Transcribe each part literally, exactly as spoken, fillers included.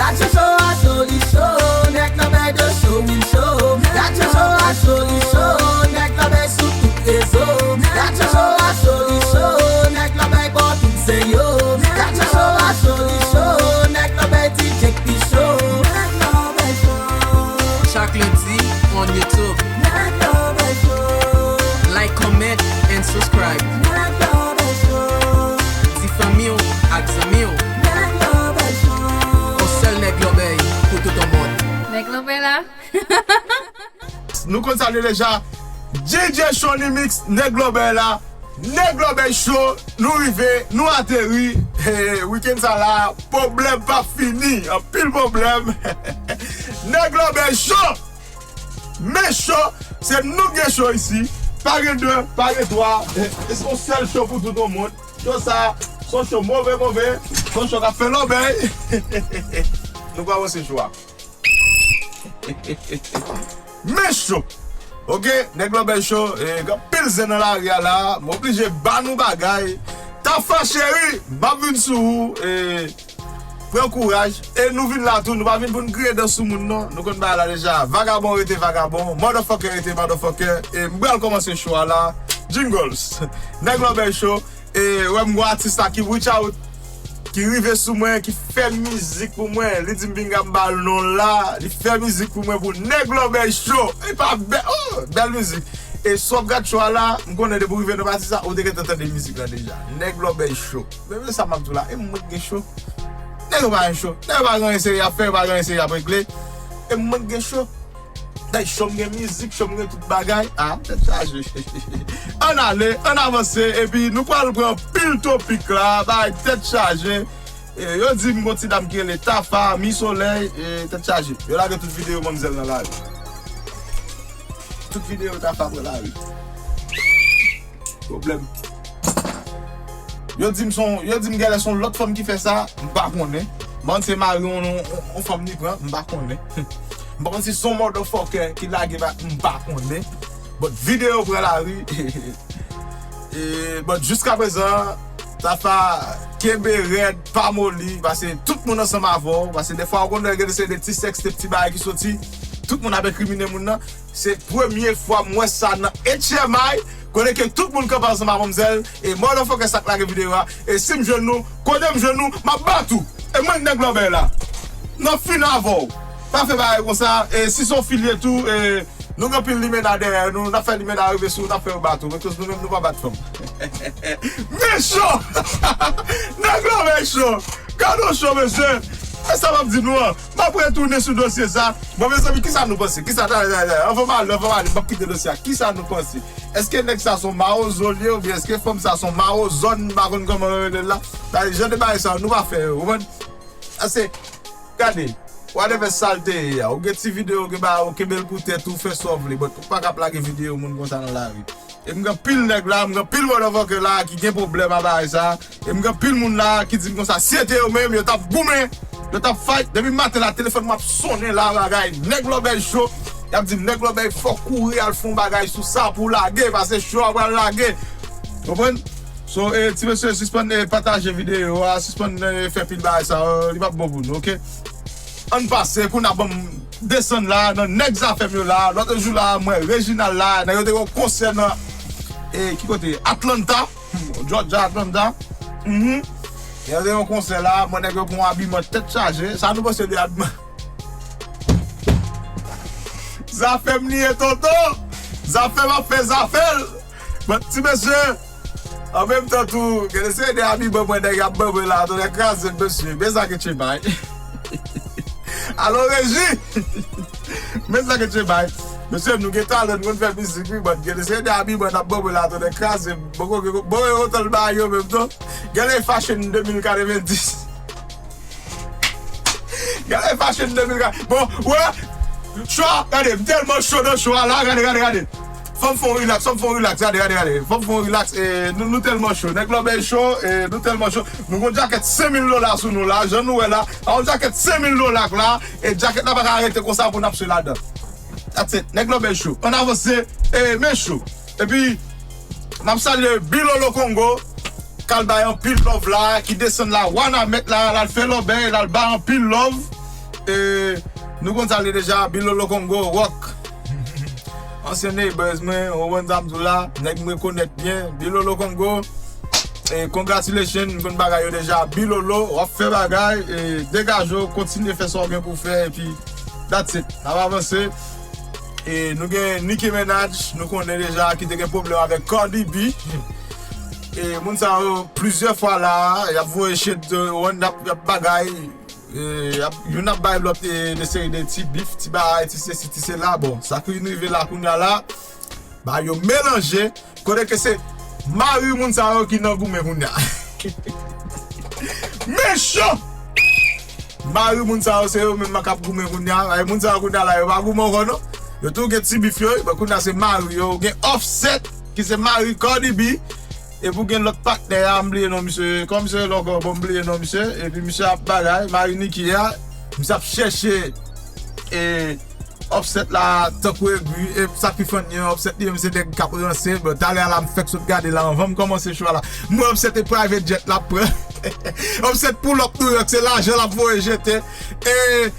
Gad cho cho a cho li cho, nèg nan bèy de cho wi cho. Gad cho cho a cho li cho, nèg nan bèy sou tout rezo. Gad cho cho a cho li cho, nèg nan bèy bò tout se yo. Gad cho cho a cho li cho, nèg nan bèy D J k pi cho. Nèg nan bèy cho. Chak lendi on YouTube. Nèg nan bèy cho. Like, comment and subscribe. Nèg nan bèy cho. Di fanmi w ak zanmi w. Nèg nan bèy cho. On sèl nèg lòbèy pou tout on mond. Nèg lòbèy la. Nou konn sa l ye deja. D J Shonny Mix, nèg lòbèy la. Nèg lòbèy cho, nou rive, nou ateri. Hey, wikenn sa la, pwoblèm p ap fini. Anpil pwoblèm. Nèg lòbèy cho. Men cho, se nou k gen cho isi. Pa gen de, pa gen twa. E se yon sèl cho pou tout yon moun. Cho sa, se yon cho move, move. Se yon cho k ap fè lòbèy. Nou pral ranse cho a. Men cho. Oke, nèg lòbèy cho, e, gen anpil zen nan lari a la. M oblije ba nou bagay. Tafa cheri, m ap vin sou ou, e, pran kouraj. E nou vin la tou, nou pa vin pou n griyen dan sou moun non. Nou konn bagay la deja. Vagabon rete vagabon, motherfucker rete motherfucker. E m pral kòmanse cho a la. Jingles. Nèg lòbèy cho. E, wè m gon atis la ki reach out, ki rive sou mwen, ki fè mizik pou mwen. Li di m pinga m ba l non la. Li fè mizik pou mwen pou nèg lòbèy cho. E pa bèl, oh, bèl mizik. E si w ap gad cho a la, m konnen depi w rive nan pati sa, ou te gentan tande mizik la deja. Nèg lòbèy cho. Men, men sa m ap di w la, e mwen k gen cho. Nèg yo pa gen cho. Nèg yo pa gen anyen serye y ap fè, yo pa gen anyen serye y ap regle. E mwen k gen cho. Dayè, cho m gen mizik, cho m gen tout bagay. Ah, tèt chaje. Ann ale, ann avanse, epi nou pral pran pil topik la, bagay tèt chaje. E, yo di m gon ti dam ki rele Tafa, Mi Solèy, e, tèt chaje. Yo lage tout videyo manmzèl nan lari. Tout videyo Tafa pran lari. Pwoblèm. Yo di m son, yo di m genlè son lòt fanm ki fè sa, m pa konnen. M pa konn si se mari yon, yon, yon fanm li pran, m pa konnen. M pa konn si son motherfucker ki lage ba, m pa konnen. But videyo pran lari. E, but jiska prezan, Tafa, kenbe rèd, pa moli, paske tout moun ansanm avè w, paske dèfwa ou konn wè gen de se de ti sèks, de ti bagay ki soti, tout moun ap enkrimine moun nan. Se premye fwa m wè sa nan H M I, kote ke tout moun kanpe ansanm ak manmzèl, e motherfucker sa k lage videyo a, e si m jwenn nou, kote m jwenn nou, m ap bat ou. E mwen k nèg lòbèy la. N ap fini avè w. Pa fè bagay konsa, e si se yon filye tou, e nou gen anpil limena dèyè nou, n ap fè limena rive sou ou, n ap fè yo bat ou, because nou menm nou pa bat fanm. Men cho! Nèg lòbèy cho! Gade yon cho, mesye! E sa m ap di nou an, m ap retounen sou dosye sa. Bon, mezanmi, kisa nou panse? Kisa, talè, talè, talè, anvan m ale, anvan m ale, m ap kite dosye a. Kisa nou panse? Èske nèg sa se yon mawozo li ye, oubyen èske fanm sa se yon mawozòn, m pa konn kòman yo rele l la? Talè, jan de bagay sa yo, nou pa fè yo, ou konprann? Ase, gade, whatever sa l te ye a, ou gen ti videyo, ou gen bagay, ou kenbe l pou tèt ou, fè sa w vle, but ou pa ka ap lage videyo moun konsa nan lari. E m gen pil nèg la, m gen pil motherfucker la ki gen pwoblèm a bagay sa. E m gen pil moun la ki di m konsa, si se te yo menm, yo t ap goumen, yo t ap fight. Depi maten la, telefòn mwen ap sonnen la, bagay, nèg lòbèy cho. Y ap di m, nèg lòbèy, fò w kouri al fè yon bagay sou sa pou w lage, paske cho a pral lage. Konprann? So, e, ti mesye, sispann, e, pataje videyo a, sispann, e, fè pil bagay sa, e, li p ap bon pou nou, oke? Ann pase, kounye a ban m desann la, nan nèg zafè m yo la, lòt jou la, mwen, Reginald la, nèg yo te gen yon konsè nan, e, ki kote? Atlanta. Georgia, Atlanta. Mhm. Yo te yon konsè la, mwen nèg yo pran yon abiman tèt chaje. Sa nou panse de abiman? Zafè m li ye, tonton. Zafè m ap fè zafè l. But ti mesye, an menm tan tou, gen de seri de abiman mwen nèg ap ban mwen la, tonton kraze m, mesye. Men sa ke tchebay. Alo, reji! Men sa ke tchebay. Mesye, nou gen talan, nou konn fè mizik, wi, but gen de seri de abiman n ap ban mwen la, tonton kraze m. Bon, bon, bon, bon, otan l bay yo menm, non? Gade fashion de mil katrevendis. Gade fashion de mil katrevendis. Bon, wè. Cho a, gade, m tèlman cho nan cho a la, gade, gade, gade. Fò m fè yon relax, fò m fè yon relax, gade, gade, gade. Fò m fè yon relax, e, nou, nou tèlman cho. Nèg lòbèy cho, e, nou tèlman cho. Nou gon jakèt senk mil dola sou nou la, jan nou wè la. A yon jakèt senk mil dola k la, e jakèt la pa ka rete konsa pou n ap swe ladan. That's it. Nèg lòbèy cho. Ann avanse, e, men cho. Epi, n ap salye Bilolo Kongo, k al bay anpil love la, ki desann la, Wanament la, l al fè lòbèy, l al bay anpil love. E, nou konn sa li deja, Bilolo Kongo, Rock. Ansyen neighbors mwen, ou konn sa m di w la, nèg m rekonèt byen, Bilolo Kongo. E, congratulations, m konn bagay yo deja, Bilolo, w ap fè bagay, e, degaje w, kontinye fè sa w gen pou fè, epi that's it, n ap avanse. E, nou gen Nicki Minaj, nou konnen deja, ki te gen pwoblèm avèk Cardi B. E, moun sa yo, plizyè fwa la, y ap voye shade, y ap, y ap bagay, e, y ap, youn ap bay lòt, e, de seri de ti bif, ti bagay, ti sesi, ti sela. Bon, sa ki vin rive la kounye a la, bagay yo melanje, kote ke se mari moun sa yo ki nan goumen kounye a. Mechan! Mari moun sa yo, se yo menm k ap goumen kounye a. E moun sa yo kounye a la, yo pa goumen ankò non. Yo tou gen ti bif yo, wi. Bon, kounye a se mari yo. Gen Offset, ki se mari Cardi B. Epi w gen lòt patnè a, m bliye non misye. Kòman misye rele ankò? Bon, m bliye non misye. Epi misye ap bagay, mari Nicki a. Misye ap chèche, e, Offset la, tankou egri, e sa ki funny an, Offset li menm se nèg k ap ranse. Bon, talè a la, m fèk sot gade la, anvan m kòmanse show a la. M wè Offset e private jet l ap pran. Offset pull up New York, se lajan l ap voye jete. E,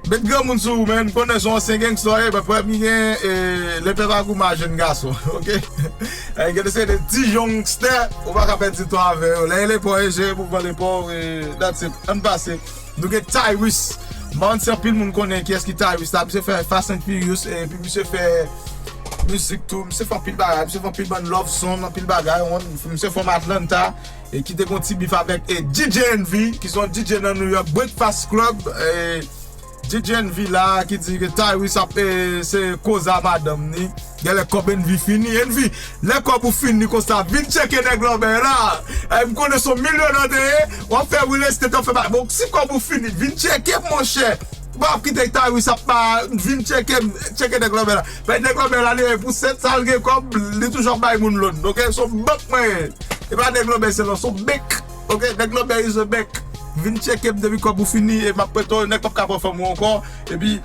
met granmoun sou ou, man. M konnen se yon ansyen gangsta, e, men frè m gen, e, lepè pa goumen a jèn gason, oke? E, gen de se de ti youngster, ou pa ka pèdi tan avè yo. Lè e lepò, e jere pou pran lepò, e, that's it. Ann pase. Nou gen Tyrese. M pa konn si anpil moun konnen kiyès ki Tyrese la. Misye fè Fast and Furious, epi misye fè mizik tou. Misye fè anpil bagay. Misye fè anpil bann love song, anpil bagay. Misye from Atlanta, e ki te gon ti bif avèk, e, D J Envy, ki se yon D J nan New York, Breakfast Club, e, D J Envy la, ki di ke Tyrese ap, e, se koze a madanm ni. Genlè kòb Envy fini. Envy, lè kòb ou fini konsa, vin tcheke nèg Lòbèy la. E, m konnen se yon milyonè w te ye, w ap fè real estate, w ap fè bagay. Bon, si kòb ou fini, vin tcheke m, monchè. Ou pa ap kite Tyrese ap pa, vin tcheke m, tcheke nèg Lòbèy la. Paske nèg Lòbèy la, li menm pou sèt sa l gen kòb, li toujou ap bay moun loan. Oke, se yon bank mwen ye. E pa nèg Lòbèy sèlman, se yon bank. Oke, nèg Lòbèy is a bank. Vin tcheke m depi kòb ou fini, e m ap prete w, nèg p ap ka pran fanm ou ankò. Epi,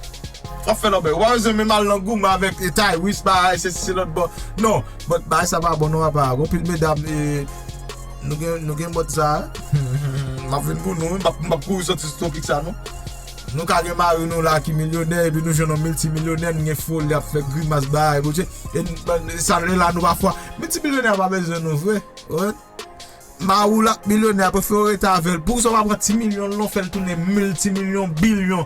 w ap fè lòbèy. Ou pa bezwen menm al nan goumen avèk, e, Tyrese, bagay, se, se lòt bò. Non, but bagay sa pa bon, non, papa. Gon pil medam, e, nou gen, nou gen mòd sa. M ap vin pou nou, wi. M p ap, m p ap kouri soti sou topik sa, non. Nou ka gen mari nou la ki milyonè, epi nou jwenn yon miltimilyonè, nou gen foli ap fè grimas, bagay, bondye. E n-, sa nou la, nou pa fwa. Miltimilyonè a pa bezwen nou vre. Wi. Mari w la k milyonè a, prefere w rete avè l. Poukisa w pa pran ti milyon l lan, w fè l tounen miltimilyon, bilyon,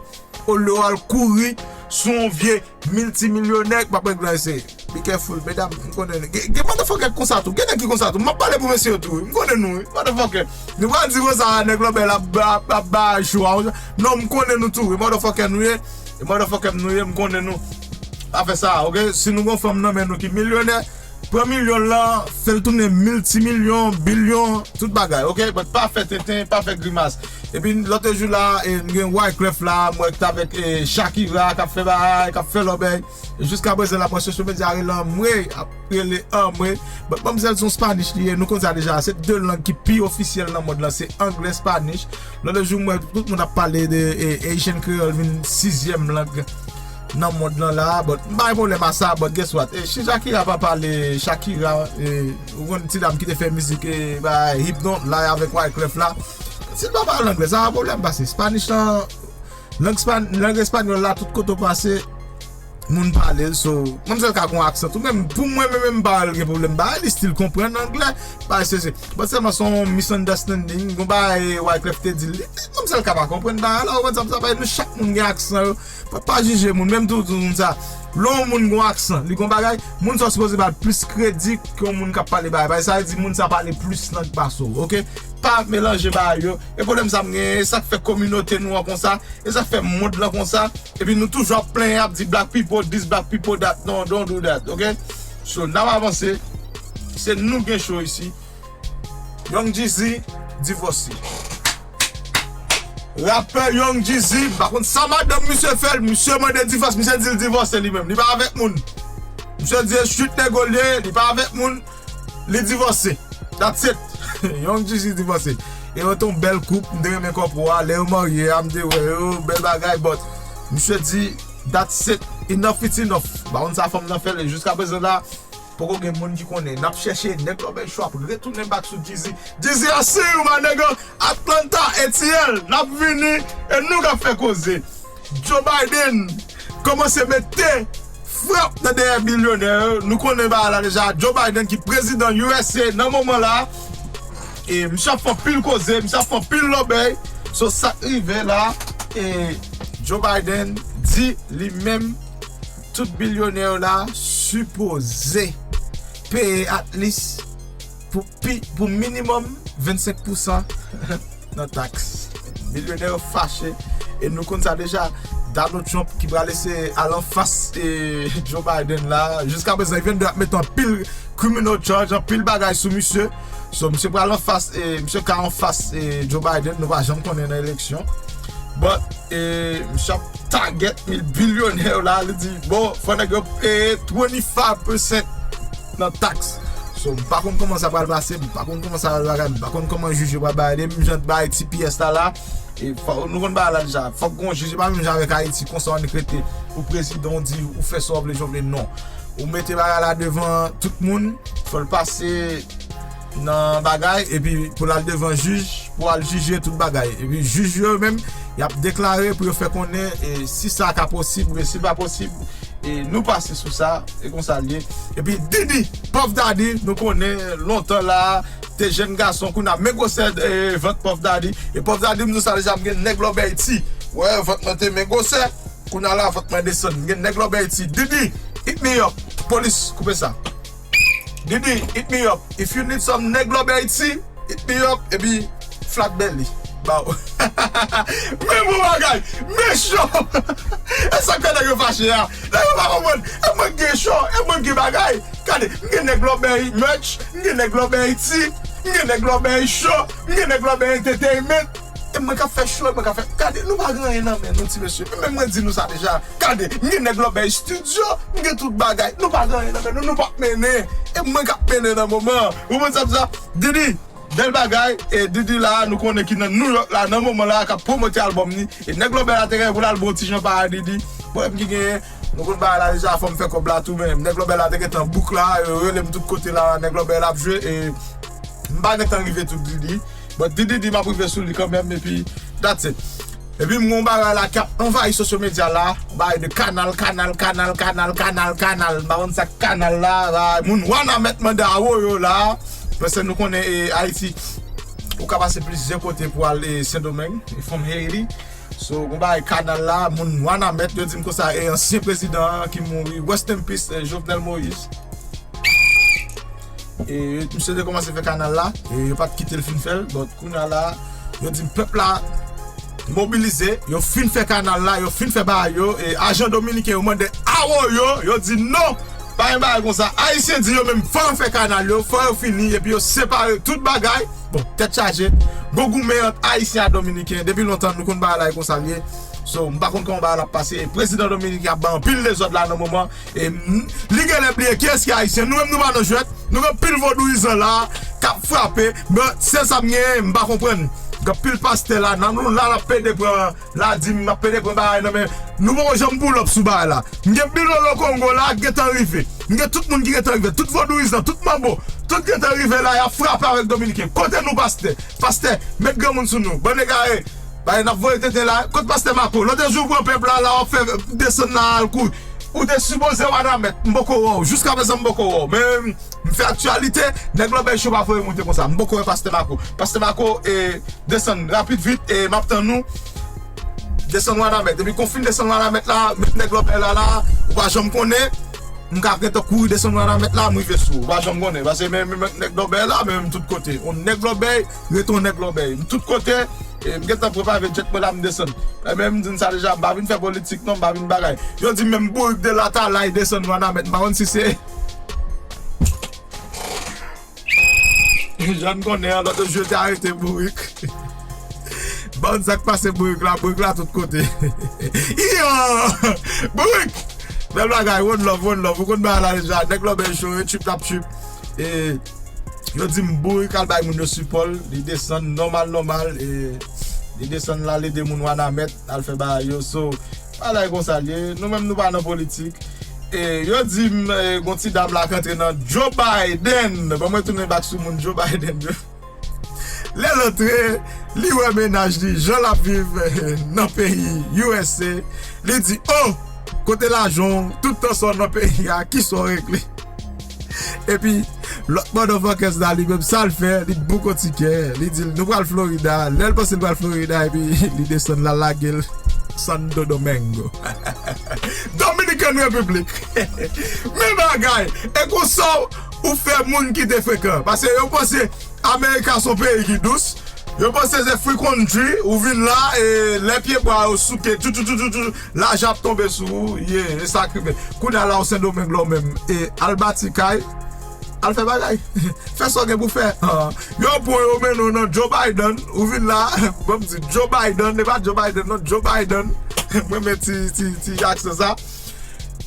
olye w al kouri sou yon vye miltimilyonè k p ap regle anyen? Be careful, medam, m konnen gen, gen motherfucker k konsa tou. Gen nèg ki konsa tou. M ap pale pou mesye yo tou, wi. M konnen nou, wi. Motherfucker. Nou pral di konsa, nèg Lòbèy la ap, ap, ap bay cho a. Non, m konnen nou tou, wi. Motherfucker nou ye. E motherfucker nou ye, m konnen nou. Pa fè sa, oke? Si nou gon fanm nan men nou ki milyonè, pran milyon l lan, fè l tounen miltimilyon, bilyon, tout bagay, oke? But pa fè tenten, pa fè grimas. Epi lòt jou la, e, m gen Wyclef la, m wè k t avèk, e, Shakira, k ap fè bagay, k ap fè lòbèy. Jiska prezan la, mwen sou sosyo medya, rele anmwe, ap rele anmwe. But manmzèl se yon Spanish li ye, nou konn sa deja. Se de lang ki pi ofisyèl nan mond lan, se anglè, Spanish. Lòt jou, m wè tout moun ap pale de, e, Asian Creole vin sizyèm lang nan mond lan la, but m pa gen pwoblèm a sa, but guess what? E, si Shakira pa pale, Shakira, e, ou konn ti dam ki te fè mizik, e, bay Hip Don't Lie avèk Wyclef la, si l pa pale anglè, sa pa pwoblèm, paske Spanish lan, lang, span, lang espanyòl la, tout kote w pase, moun pale l, so, manmzèl ka gon aksan tou, men pou mwen, menm, menm, m pa wè l gen pwoblèm, bay li still konprann anglè, bay se, se, but sèlman se yon misunderstanding, gon bagay Wyclef te di l, manmzèl ka pa konprann bagay la, ou konn sa m sa, bay nou chak moun gen aksan yo, pa, pa jije moun, menm tou, tou moun sa. Lè yon moun gon aksan, li gon bagay, moun sa w sipoze ba l plis kredi ke yon moun k ap pale bagay. Bagay sa vle di moun sa pale plis lang pase w, oke? Pa melanje bagay yo. E pwoblèm sa m genyen, e sa k fè kominote nou an konsa, e sa k fè mond lan konsa. Epi nou toujou ap plenyen, ap di black people this, black people that. Non, don't do that, oke? So, n ap avanse. Se nou gen show isi. Young Jeezy divòse. Rapè Young Jeezy, m pa konn sa madanm misye fè l, misye mande divòs, misye di l divòse li menm, li pa avèk moun. Misye di e street nèg li ye, li pa avèk moun, li divòse. That's it. Young Jeezy divòse. E yo te yon bèl koup, m te renmen kòpou a, lè yo marye a, m te wè yo, bèl bagay, but misye di, that's it, enough is enough. M pa konn sa fanm nan fè l, e jiska prezan la, poko gen moun ki konnen. N ap chèche, nèg Lòbèy Show ap retounen back sou Jeezy. Jeezy, I see you, my nigga. Atlanta, A T L, n ap vini, e nou k ap fè koze. Joe Biden kòmanse mete frap nan dèyè bilyonè yo. Nou konnen bagay la deja. Joe Biden ki prezidan U S A nan moman la. E misye ap fè anpil koze, misye ap fè anpil lòbèy. So sa k rive la, e Joe Biden di li menm tout bilyonè yo la sipoze peye at least pou pi, pou minimòm vennsenk pousan nan taks. Bilyonè yo fache. E nou konn sa deja, Donald Trump ki pral eseye al anfas e Joe Biden la. Jiska prezan, li vennde ap mete anpil criminal charge, anpil bagay sou misye. So, misye pral anfas, e misye ka anfas e Joe Biden, nou pa janm konnen nan eleksyon. But, e misye ap target mil bilyonè yo la, li di, bon, fò nèg yo peye twenty-five percent nan taks. So, m pa konn kòman sa pral pase, m pa konn kòman sa pral bagay, m pa konn kòman jij yo pral bay li, menm jan bay T P S la la. E fò, nou konn bagay la deja. Fòk gon jij, se pa menm jan avèk Ayiti, konsa w annik rete, ou prezidan, ou di, ou fè sa w vle, jan w vle, non. Ou mete bagay la devan tout moun, fò l pase nan bagay, epi pou l al devan jij, pou al jije tout bagay. Epi jij yo menm, y ap deklare pou yo fè konnen e si sa ka posib, oubyen si l pa posib, e nou pase sou sa, e konsa l ye. Epi Didi, Puff Daddy, nou konnen lontan la, te jèn gason, kounye a men gwosè e vant Puff Daddy. E Puff Daddy, m di w sa deja, m gen nèg lòbèy ti. Wè, vant mwen te men gwosè, kounye a la vant mwen desann. M gen nèg lòbèy ti. Didi, hit me up. Polis, koupe sa. Didi, hit me up. If you need some nèg lòbèy ti, hit me up, epi flat belly. Baw. Men bon bagay, men cho. E sa k fè nèg yo fache a. Nèg yo pa konprann. E mwen gen cho, e mwen gen bagay. Gade, m gen nèg lòbèy merch, m gen nèg lòbèy ti, m gen nèg lòbèy cho, m gen nèg lòbèy entertainment. E mwen k ap fè cho, e mwen k ap fè. Gade, nou pa gen anyen nan men nou, ti mesye. Menm mwen di nou sa deja. Gade, m gen nèg lòbèy studio, m gen tout bagay. Nou pa gen anyen nan men nou, nou p ap mennen. E mwen k ap mennen nan moman. Ou konprann sa m di la? Didi, bèl bagay. E Didi la, nou konnen ki nan New York la, nan moman la, k ap pwomote albòm li. E nèg lòbèy la te gen pou l al bon ti jan pa a Didi. Pwoblèm ki genyen, nou konn bagay la deja, fò m fè kòb la tou, men nèg lòbèy la te gentan book la, yo rele m tout kote la, nèg lòbèy la ap jwe, e m pa gentan rive tout Didi. But Didi di m ap rive sou li kanmenm, epi that's it. Epi m gon bagay la k ap anvayi sosyo medya la, bagay de kanal, kanal, kanal, kanal, kanal, kanal. M pa konn sa k kanal la, la, moun Wanament mande awo yo la. Paske nou konnen e, Ayiti, ou ka pase plizyè kote pou al e, Sendomeng, e from Haiti. So, gon bagay kanal la, moun Wanament, yo di m konsa, e ansyen prezidan an ki mouri, rest in peace, e, Jovenel Moïse. E misye te kòmanse fè kanal la, e yo pa t kite l fin fè l, but kounye a la, yo di pèp la mobilize, yo fin fè kanal la, yo fin fè bagay yo, e ajan dominiken yo mande awo yo, yo di non, pa gen bagay konsa. Ayisyen di yo menm fò yo fè kanal yo, fò yo fini, epi yo separe tout bagay. Bon, tèt chaje, gon goumen ant Ayisyen ak Dominiken, depi lontan nou konn bagay la e konsa l ye. So, m pa konn kòman bagay la ap pase, e prezidan dominiken ap bay anpil dezòd la nan moman, E m, li genlè bliye kiyès ki ayisyen. Nou menm nou pa nan jwèt. Nou gen pil vodouyizan la k ap frape. Men sèl sa m genyen, m pa konprann. Gen pil pastè la, nan nou la, n ap pede pran ladim, n ap pede pran bagay nan men. Nou poko janm pull up sou bagay la. M gen Bilolo Kongo la, gentan rive. M gen tout moun ki gentan rive. Tout vodouyizan, tout manbo. Tout gentan rive la, y ap frape avèk dominiken. Kote nou pastè? Pastè, met granmoun sou nou. Bann egare. Bagay n ap voye tenten la. Kot pastè Mako? Lòt jou pran pèp la, la w ap fè desann la al kouri. Ou te sipoze Wanament, m poko wè w. Jiskaprezan m poko wè w. Men m fè aktyalite, nèg lòbèy cho pa voye moute konsa. M poko wè pastè Mako. Pastè Mako, e, desann rapid vit, e, m ap tann ou. Desann Wanament. Epi kon w fin desann Wanament la, met nèg lòbèy la la, ou pa janm konnen. M ka gentan kouri desann Wanament la, m rive sou ou. Ou pa janm konnen. Paske men, men, men nèg lòbèy la, men m tout kote. On nèg lòbèy, rete on nèg lòbèy. M tout kote, e m gentan prepare jet mwen la, m desann. E men m di n sa deja, m pa vin fè politik non, m pa vin bagay. Yo di menm bourik de Latalay desann Wanament. M pa konn si se Jan n konnen an, lòt jou yo te arete bourik. Bann sa k pase bourik la, bourik la tout kote. Iyo! Bourik! Bèl bagay, one love, one love. Ou konn bagay la deja. Nèg lòbèy cho, e trip t ap trip. E yo di m bourik al bay moun yo sipò l, li desann nòmal, nòmal. E li desann la, l ede moun Wanament, al fè bagay yo. So, bagay konsa l ye. Nou menm, nou pa nan politik. E yo di m, e, gon ti dam la k antre nan Joe Biden. Ban mwen tounen bak sou moun Joe Biden yo. Lè l antre, li wè mennaj li, jan l ap viv nan peyi U S A. Li di, "O, kote lajan w? Tout tan sa w nan peyi a, ki sa w regle?" Epi, lòt motherfuckers la, li menm, sa l fè, li bouko tikè, li di l, "Nou pral Florida." Lè l panse l pral Florida, epi li desann la, lage l Santo Domingo. Dominican Republic. Men bagay, e konsa w fè moun kite frekan. Paske yo panse Amerika se yon peyi ki dous. Yo panse se free country, ou vin la, e lè pye bwa yo souke, tou, tou, tou, tou, tou, lajan ap tonbe sou ou, ye, e sa k rive. Kounye a la, ou Sendomeng la, ou menm, e al bati kay, al fè bagay. Fè sa w gen pou fè. Ah, yo pran yo mennen w nan Joe Biden, ou vin la, ban m di, Joe Biden, e pa Joe Biden, non, Joe Biden. Mwen renmen ti, ti, ti aksan sa.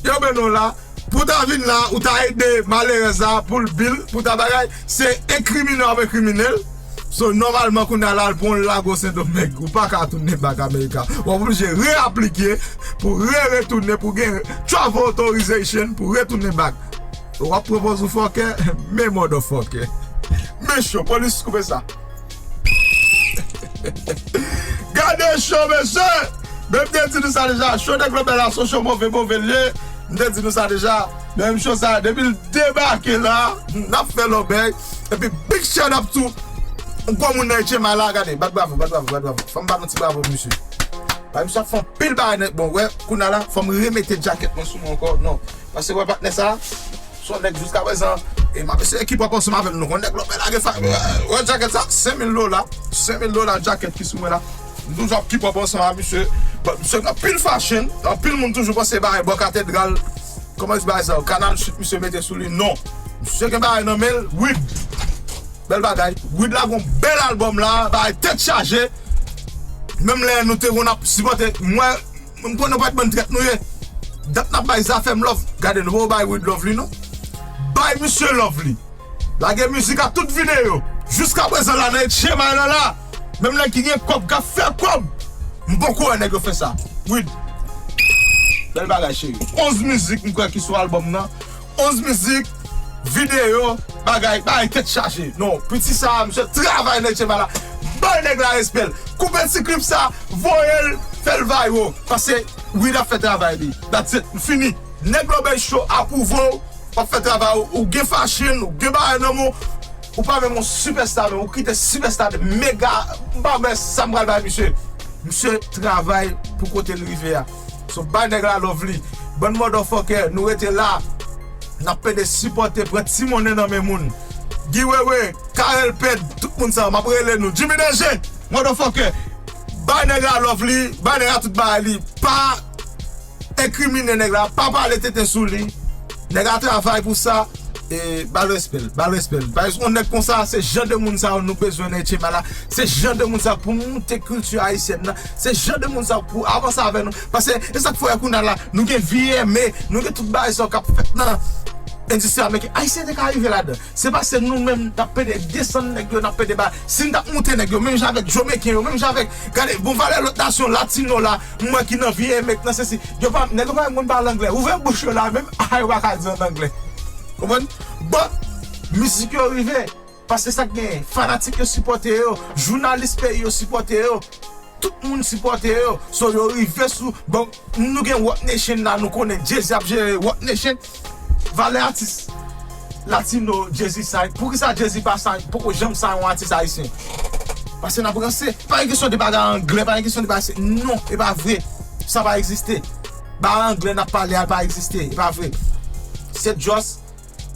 Yo mennen w la, pou ta vin la, ou ta ede malerèz la pou l bil, pou ta bagay, se enkrimine w ap enkrimine l. So, nòmalman, kounye a la, l pran l lage w Sendomeng, ou pa ka tounen back Amerika. W ap oblije reaplike pou re-retounen, pou gen travel authorization, pou retounen back. W ap pran pòz ou fòkè, men motherfucker. Men cho, polis koupe sa. Gade cho, mesye! Men m te di nou sa deja, cho nèg Lòbèy la, se yon cho move, move l ye. M te di nou sa deja. Men menm cho sa, depi l debake la, n ap fè lòbèy. Epi big shout out to yon gwo moun nan H M I la, gade, bat bravo, bat bravo, bat bravo. Fò m bat yon ti bravo pou misye. Bay misye ap fè yon pil bagay nèt, bon, wè, kounye a la, fò m remete djakèt mwen sou mwen ankò, non. Paske wè patnè sa, se yon nèg jiskaprezan, e m ap eseye keep up ansanm avè l, nou konn nèg Lòbèy la gen fa, wè djakèt sa, senk mil dola, senk mil dola djakèt ki sou mwen la. M toujou ap keep up ansanm ak misye. But misye gen anpil fashion, anpil moun toujou panse bagay bò katedral, kòman di bagay sa, kanal chit misye mete sou li, non. Misye gen bagay nan men l, wid. Bèl bagay. Wid la gon bèl albòm la, bagay tèt chaje. Menm lè nou te konn ap sipòte, mwen, m konnen w pa t bann trèt nou ye. Dat n ap bay Zafèm love. Gade, nou poko bay Wid love li, non. Bay misye love li. Lage mizik a tout videyo. Jiskaprezan la, nan H M I la la. Menm nèg ki gen kòb, k ap fè kòb. M poko wè nèg yo fè sa. Wid. Bèl bagay, cheri. Onz mizik, m kwè, ki sou albòm nan. Onz mizik, videyo, bagay, bagay tèt chaje. Non, piti sa, misye travay nan H M I la. Bay nèg la respè l. Koupe ti klip sa, voye l, fè l viral. Paske Wid ap fè travay li. That's it, m fini. Nèg Lòbèy Show apwouve w, w ap fè travay ou, ou gen fashion, ou gen bagay nan men w, ou pa menm yon sipèsta, men ou kite sipèsta de mega, m pa wè sa m pral bay misye. Misye travay pou kote l rive a. So, bay nèg la love li. Bann motherfucker, nou rete la. N ap pede sipòte, pran ti monnen nan men moun. Guy Wewe, Carel Ped, tout moun sa, m ap rele nou. Jimmy Danger, motherfucker. Bay nèg la love li, bay nèg la tout bagay li. Pa enkrimine nèg la, pa pale tenten sou li. Nèg la travay pou sa. E ba l respè l, ba l respè l. Paske yon nèg konsa, se jan de moun sa yo nou bezwen nan H M I la. Se jan de moun sa pou moute kilti ayisyèn nan. Se jan de moun sa pou avanse avè nou. Paske e sa k fè kounye a la, nou gen V M A, nou gen tout bagay sa yo k ap fèt nan endistri a, men ke Ayisyen te ka rive ladan. Se paske nou menm, n ap pede desann nèg yo, n ap pede ba. Si n t ap moute nèg yo, menm jan avèk Jamaican yo, menm jan avèk, gade, bon valè lòt nasyon latino la, m wè ki nan V M A, nan sesi. Yo pa, nèg yo pa konn pale anglè. Ouvè bouch yo la, menm a yo pa ka di an anglè. Konprann? But, mizik yo rive. Paske sa k genyen, fanatik yo sipòte yo, jounalis peyi yo sipòte yo, tout moun sipòte yo. So yo rive sou, bon, nou gen Roc Nation la, nou konnen Jay-Z ap jere Roc Nation. Valè atis latino Jay-Z sign. Poukisa Jay-Z pa sign, poko janm sign yon atis ayisyen? Paske n ap ranse. Pa gen kesyon de bagay anglè, pa gen kesyon de bagay se, non, e pa vre. Sa pa egziste. Bagay anglè n ap pale a pa egziste, e pa vre. Se just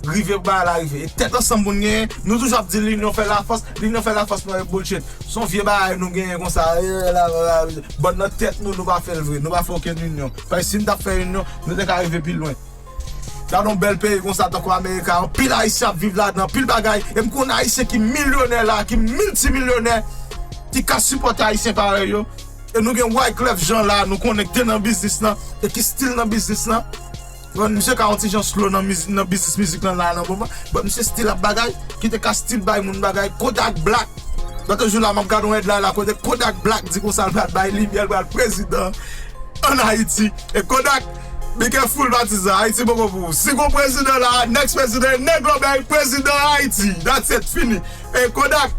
rive pou bagay la rive. E tèt ansanm pou n genyen. Nou toujou ap di linyon fè lafòs, linyon fè lafòs, nou e bullshit. Se yon vye bagay nou genyen konsa. Bon, nan tèt nou, nou pa fè l vre. Nou pa fè okenn linyon. Paske si n t ap fè linyon, nou te ka rive pi lwen. Gade yon bèl peyi konsa tankou Amerika. Anpil Ayisyen ap viv ladan, anpil bagay. E m konn Ayisyen ki milyonè la, ki miltimilyonè, ki ka sipòte Ayisyen parèy yo. E nou gen Wyclef Jean la, nou konnen ki te nan biznis lan, e ki still nan biznis lan. Bon, misye ka yon ti jan slow nan miz-, nan biznis mizik lan la nan moman. But misye still ap bagay, ki te ka still bay moun bagay. Kodak Black. Lòt jou la, m ap gade yon headline la, kote Kodak Black di konsa l pral bay limyè, l pral prezidan an Ayiti. E Kodak, be careful patizan, Ayiti poko pou ou. Si gon prezidan la, next prezidan, nèg Lòbèy prezidan Ayiti. That's it, fini. E Kodak,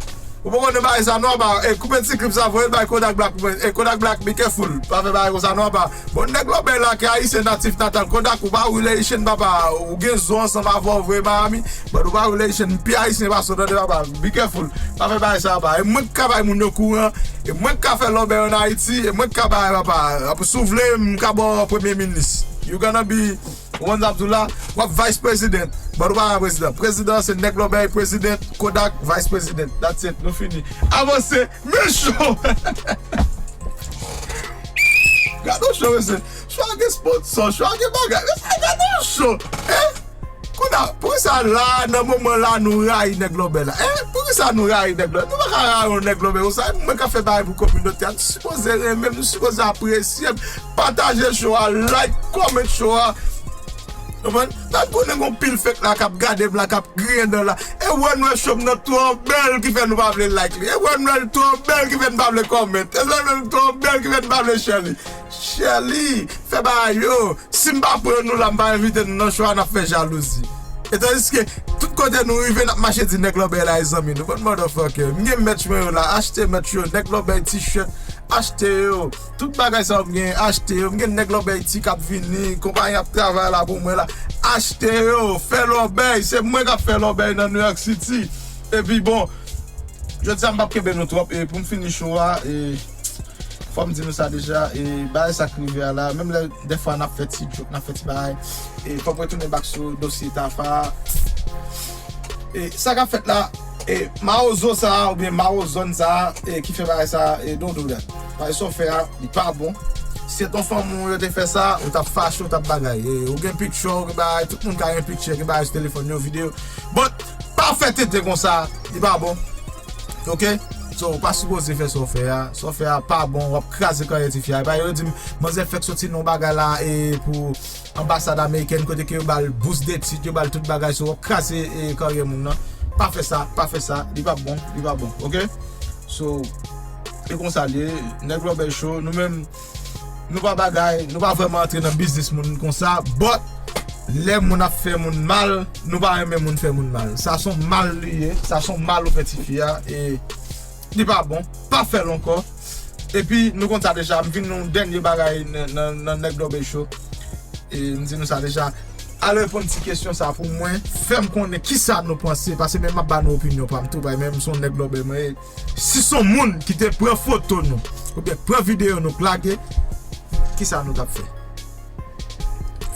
Ou poko konnen bagay sa non apa. E koupe ti klip sa voye l bay Kodak Black. E Kodak Black, be careful. Pa fè bagay konsa non apa. Bon, nèg lòbèy la ki ayisyen natif natal. Kodak, ou pa relation papa. Ou gen zo ansanm avè w vre Miami. But ou pa relation. M pi ayisyen pase w tande papa. Be careful. Pa fè bagay sa apa. E mwen ki ka bay moun yo kouran. E mwen ki ka fè lòbèy an Ayiti. E mwen ki ka bay papa. Si w vle, m ka ba w premye minis. You gonna be Ou konn sa m di w la, w ap vice president. But ou pa ka prezidan. Prezidan se nèg lòbèy, president, Kodak, vice president. That's it. Nou fini. Avanse. Men show. Gade yon show, mesye. Show a gen sponsor, show a gen bagay. Mesye, gade yon show. Hein? Kounye a, poukisa la, nan moman la, nou rayi nèg lòbèy la? Hein? Poukisa nou rayi nèg lòbèy? Nou pa ka rayi yon nèg lòbèy konsa. Mwen ka fè bagay pou kominote a. Nou sipoze renmen m, nou sipoze apresye m. Pataje show a, like, comment show a. Konprann? Paske konnen gon pil fake la k ap gade m la, k ap griyen dan la. E wè nou wè show m nan twò bèl ki fè nou pa vle like li. E wè nou wè l twò bèl ki fè nou pa vle comment. E wè nou wè l twò bèl ki fè nou pa vle share li. Share li, fè bagay yo. Si m pa pran nou la, m pa envite nou nan show a, n ap fè jalouzi. E tandiske, tout kote nou rive, n ap mache di nèg lòbèy la e zanmi nou. Bon motherfucker. M gen mèch mwen yo la, achte mèch yo, nèg lòbèy t-shirt, achte yo. Tout bagay sa yo m gen, achte yo. M gen nèg lòbèy ti k ap vini, konpayi ap travay la pou mwen la. Achte yo, fè lòbèy, se mwen k ap fè lòbèy nan New York City. Epi bon, jodi a m p ap kenbe nou twòp, e pou m fini show a, e fò m di nou sa deja, e bagay sa k rive a la, menm lè dèfwa n ap fè ti joke, n ap fè ti bagay, e fò m retounen back sou dosye Tafa a. E sa k ap fèt la, e mawozo sa a, oubyen mawozòn sa a, e ki fè bagay sa a, e don't do that. Bagay sa w fè a, li pa bon. Si se t yon fanmi w yo te fè sa, ou t ap fache, ou t ap bagay. E ou gen picture, ou gen bagay, tout moun ka gen picture, gen bagay sou telefòn yo, videyo. But, pa fè tenten konsa, li pa bon. Ok? So, ou pa sipoze fè sa w fè a. Sa w fè a pa bon, w ap kraze karyè tifi a. E pa yo di m, manzè fèk soti nan yon bagay la, e pou anbasad amerikèn kote ke yo ba l bous detid, yo ba l tout bagay, so w ap kraze e, karyè moun nan. Pa fè sa, pa fè sa, li p ap bon, li p ap bon, ok? So, e konsa l ye, nèg lòbèy cho, nou menm, nou pa bagay, nou pa vrèman antre nan biznis moun konsa, but lè moun ap fè moun mal, nou pa renmen moun fè moun mal. Sa s on mal li ye, sa s on mal ou fè tifi a, e li pa bon, pa fè l ankò. Epi, nou konn sa deja, m vin nan yon dènye bagay nan, nan, nan nèg lòbèy cho. E m di nou sa deja. Al reponn ti kesyon sa pou mwen. Fè m konnen kisa nou panse. Paske menm m ap ba nou opinyon pa m tou. Paske menm m se yon nèg lòbèy mwen ye. Si s on moun ki te pran foto nou, oubyen pran videyo nou k lage, kisa nou t ap fè?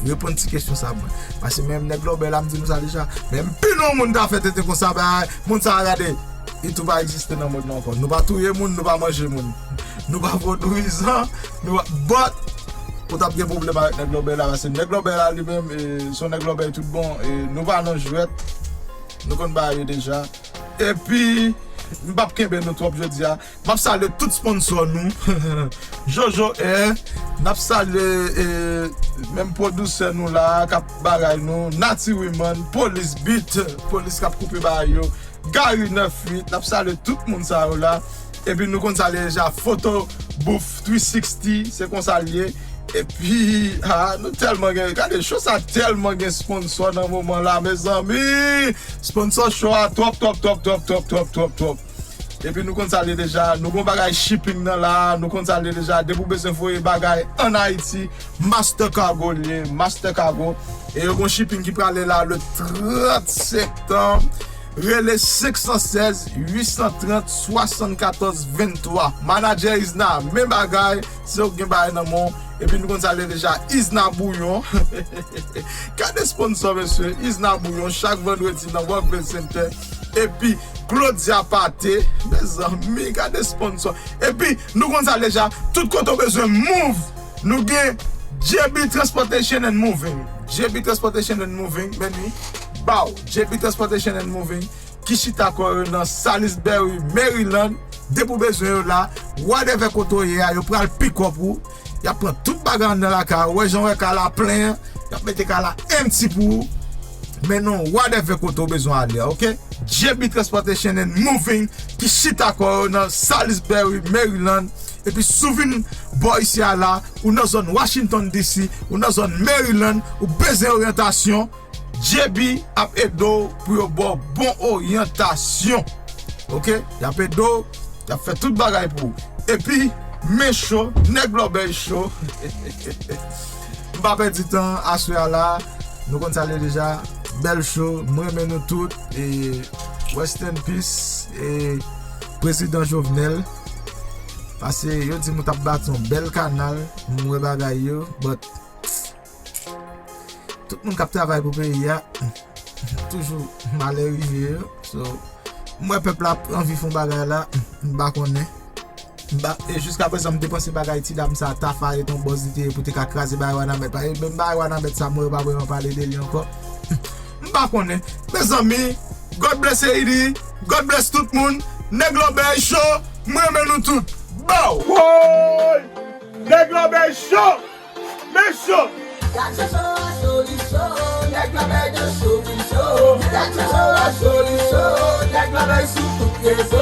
Reponn ti kesyon sa mwen. Paske menm nèg lòbèy la, m di nou sa deja. Menm pi non moun ta fè tenten konsa, bay, moun sa a gade. Li tou pa egziste nan mond lan ankò. Nou pa touye moun, nou pa manje moun. Nou pa vodouyizan, nou pa, but, ou t ap gen pwoblèm avèk nèg lòbèy la, paske nèg lòbèy la li menm, e, se yon nèg lòbèy tout bon, e, nou pa nan jwèt, nou konn bagay yo deja. Epi, m p ap kenbe nou twòp jodi a. M ap salye tout sponsò nou. Jojo Air, n ap salye, e, menm pwodisè nou la, k ap bagay nou, Nati Women, Police Beat, polis k ap koupe bagay yo, Gary nèf uit, n ap salye tout moun sa yo la. Epi nou konn salye deja Photo Booth three sixty, se konsa l ye. Epi, ah, nou tèlman gen, gade, show sa tèlman gen sponsò nan moman la, mezanmi. Sponsò show a twòp, twòp, twòp. Epi nou konn sa l ye deja, nou gon bagay shipping nan la, nou konn sa l ye deja, depi w bezwen voye bagay ann Ayiti, Master Cargo l ye, Master Cargo. E yo gon shipping ki prale la le trant septanm. Rele senk san sèz, uit san trant, swasannkatòz venntwa. Manadjè Isna, men bagay, se yo k gen bagay nan men w. Epi nou konn sa l ye deja, Isna Bouyon. Gade sponsò, mesye, Isna Bouyon, chak vandredi nan Rockville Center. Epi Claudia Pate, mezanmi, gade sponsò. Epi nou konn sa l ye deja, tout kote w bezwen move, nou gen J B Transportation and Moving. J B Transportation and Moving, men wi, baw, J B Transportation and Moving, ki chita kò yo nan Salisbury, Maryland. Depi w bezwen yo la, whatever kote w ye a, yo pral pick up ou. Y ap pran tout bagay anndan lakay ou. Wè jan w wè kay la plen an, y ap mete kay la empty pou ou. Men non, whatever kote w bezwen ale a, ok? J B Transportation and Moving, ki chita kò yo nan Salisbury, Maryland. Epi si w vin bò isi a la, ou nan zòn Washington D C, ou nan zòn Maryland, ou bezwen oryantasyon, J B ap ede w pou yo ba w bon oryantasyon. Ok? Y ap ede w, y ap fè tout bagay pou ou. Epi, men cho, nèg lòbèy cho. M pa pèdi tan aswè a la. Nou konn sa l ye deja. Bèl cho. Mwen renmen nou tout. E rest in peace. E prezidan Jovenel. Paske yo di m ou t ap bati yon bèl kanal. M wè bagay yo. But tout moun k ap travay pou peyi a, toujou malè rive yo. So, m wè pèp la anvi fè yon bagay la, m pa konnen. M pa, e jiska prezan, m te panse bagay ti dam sa, Tafa, e t on bòz li te ye pou te ka kraze bagay Wanament. Paske menm bagay Wanament sa, mwen yo pa vrèman pale de li ankò. M pa konnen. Mezanmi, God bless Haiti, God bless tout moun. Nèg lòbèy cho, m renmen nou tout. Bow! Woy! Nèg lòbèy cho! Men cho! Gad cho cho a soli cho, nèg lòbèy de cho, cho. Gad cho cho a soli cho, nèg lòbèy sou tout rezo.